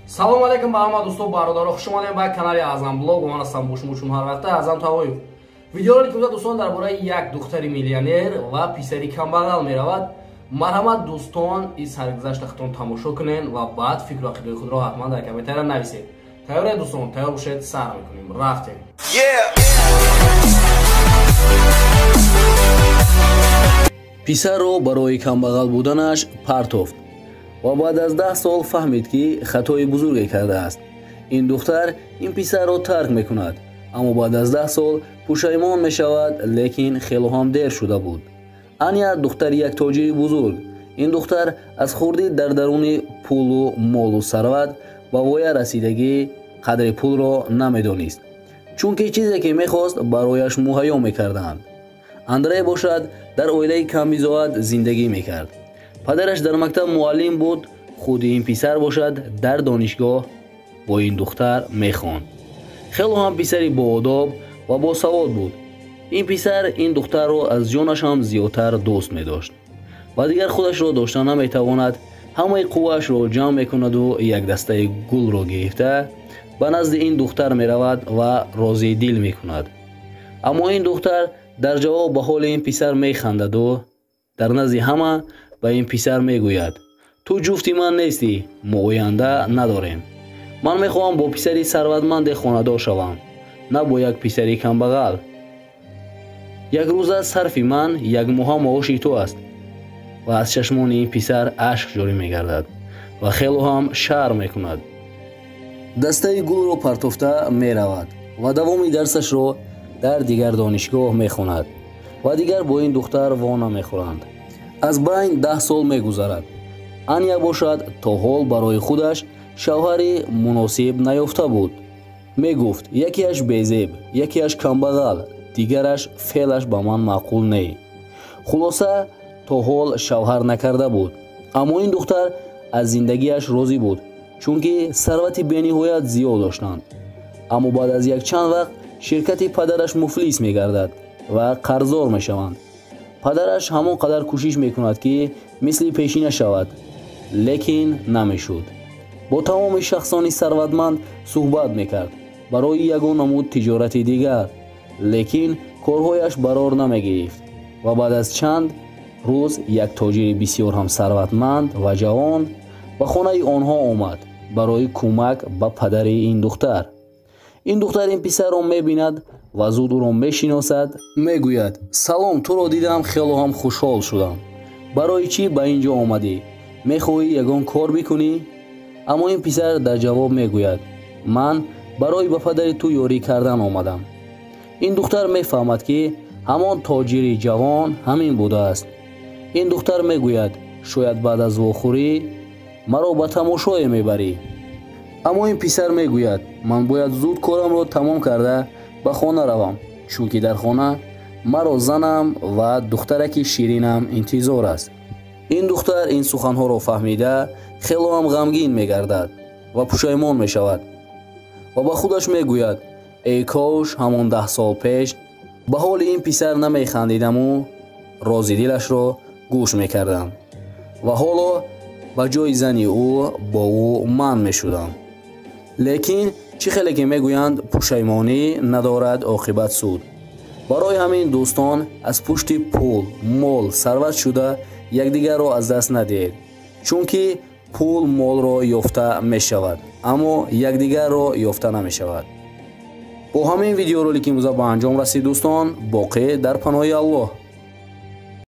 Салом алейкум ба ҳама дӯсто, бародаро, хуш омадем ба канали Аъзам Блог. Ман ҳастам бо шумо чун ҳар вақта Аъзам Тавоев. Видеоролики имрӯза, дӯстон, дар бораи як духтари миллионер ва писари камбағал меравад. Марҳамат, дӯстон, ин саргузашта худтон тамошо кунен ва баъд фикру ақидаи худро ҳатман дар комментария нависед. Тайёре, дӯстон? Тайёр бошед, сар мекунем. Рафтем. Писарро барои камбағал буданаш партофт ва баъд аз 10 сол фаҳмид, ки хатои бузурге кардааст. Ин духтар ин писарро тарк мекунад, аммо баъд аз 10 сол пушаймон мешавад, лекин хело ҳам дер шуда буд. Аня духтари як тоҷири бузург. Ин духтар аз хурдӣ дар даруни пулу молу сарват ба воя расидагӣ қадри пулро намедонист, чунки чизе ки мехост, барояш муҳайё мекарданд. Андрей бошад, дар оилаи камбизоат зиндагӣ мекард. Падараш дар мактаб муаллим буд. Худи ин писар бошад, дар донишгоҳ бо ин духтар мехонд. Хело ҳам писари боодоб ва босавод буд. Ин писар ин духтарро аз ҷонаш ҳам зиёдтар дӯст медошт ва дигар худашро дошта наметавонад. Ҳамаи қувваашро ҷамъ мекунаду як дастаи гулро гирифта ба назди ин духтар меравад ва розии дил мекунад. Аммо ин духтар дар ҷавоб ба ҳоли ин писар механдаду дар назди ҳама ба ин писар мегӯяд: «Ту ҷуфти ман нестӣ, мо оянда надорем. Ман мехоҳам бо писари сарватманде хонадор шавам, на бо як писари камбағал. Як рӯза сарфи ман як моҳа маоши ту аст». Ва аз чашмони ин писар ашк ҷорӣ мегардад ва хело ҳам шарм мекунад. Дастаи гулро партофта меравад ва давоми дарсашро дар дигар донишгоҳ мехонад ва дигар бо ин духтар во намехӯранд. Аз байн 10 сол мегузарад. Аня бошад, то ҳол барои худаш шавҳари муносиб наёфта буд. Мегуфт: «Якеаш безеб, якеаш камбағал, дигараш феълаш ба ман маъқул не». Хулоса, то ҳол шавҳар накарда буд. Аммо ин духтар аз зиндагиаш розӣ буд, чунки сарвати бениҳоят зиёд доштанд. Аммо баъд аз якчанд вақт ширкати падараш муфлис мегардад ва қарздор мешаванд. Падараш ҳамон қадар кӯшиш мекунад, ки мисли пешина шавад, лекин намешуд. Бо тамоми шахсони сарватманд суҳбат мекард барои ягон намуд тиҷорати дигар, лекин корҳояш барор намегирифт. Ва баъд аз чанд рӯз як тоҷири бисёр ҳам сарватманд ва ҷавон ба хонаи онҳо омад барои кӯмак ба падари ин духтар. Ин духтар ин писарро мебинад ва зуд ӯро мешиносад. Мегӯяд: «Салом, туро дидам, хело ҳам хушҳол шудам. Барои чӣ ба ин ҷо омадӣ? Мехоҳӣ ягон кор бикунӣ?» Аммо ин писар дар ҷавоб мегӯяд: «Ман барои ба падари ту ёрӣ кардан омадам». Ин духтар мефаҳмад, ки ҳамон тоҷири ҷавон ҳамин будааст. Ин духтар мегӯяд: «Шояд баъд аз вохӯрӣ маро ба тамошое мебарӣ». Аммо ин писар мегӯяд: «Ман бояд зуд корамро тамом карда ба хона равам, чунки дар хона маро занам ва духтараки ширинам интизор аст». Ин духтар ин суханҳоро фаҳмида, хело ҳам ғамгин мегардад ва пушаймон мешавад ва ба худаш мегӯяд: «Эй кош ҳамон 10 сол пеш ба ҳоли ин писар намехандидаму рози дилашро гӯш мекардам ва ҳоло ба ҷои зани ӯ бо ӯ ман мешудам». Лекин чӣ хеле ки мегӯянд, пушаймонӣ надорад оқибат суд. Барои ҳамин, дӯстон, аз пушти пул, мол, сарват шуда якдигарро аз даст надиҳед, чунки пул молро ёфта мешавад, аммо якдигарро ёфта намешавад. Бо ҳамин видеоролики имрӯза ба анҷом расид, дӯстон. Боқӣ дар паноҳи Аллоҳ.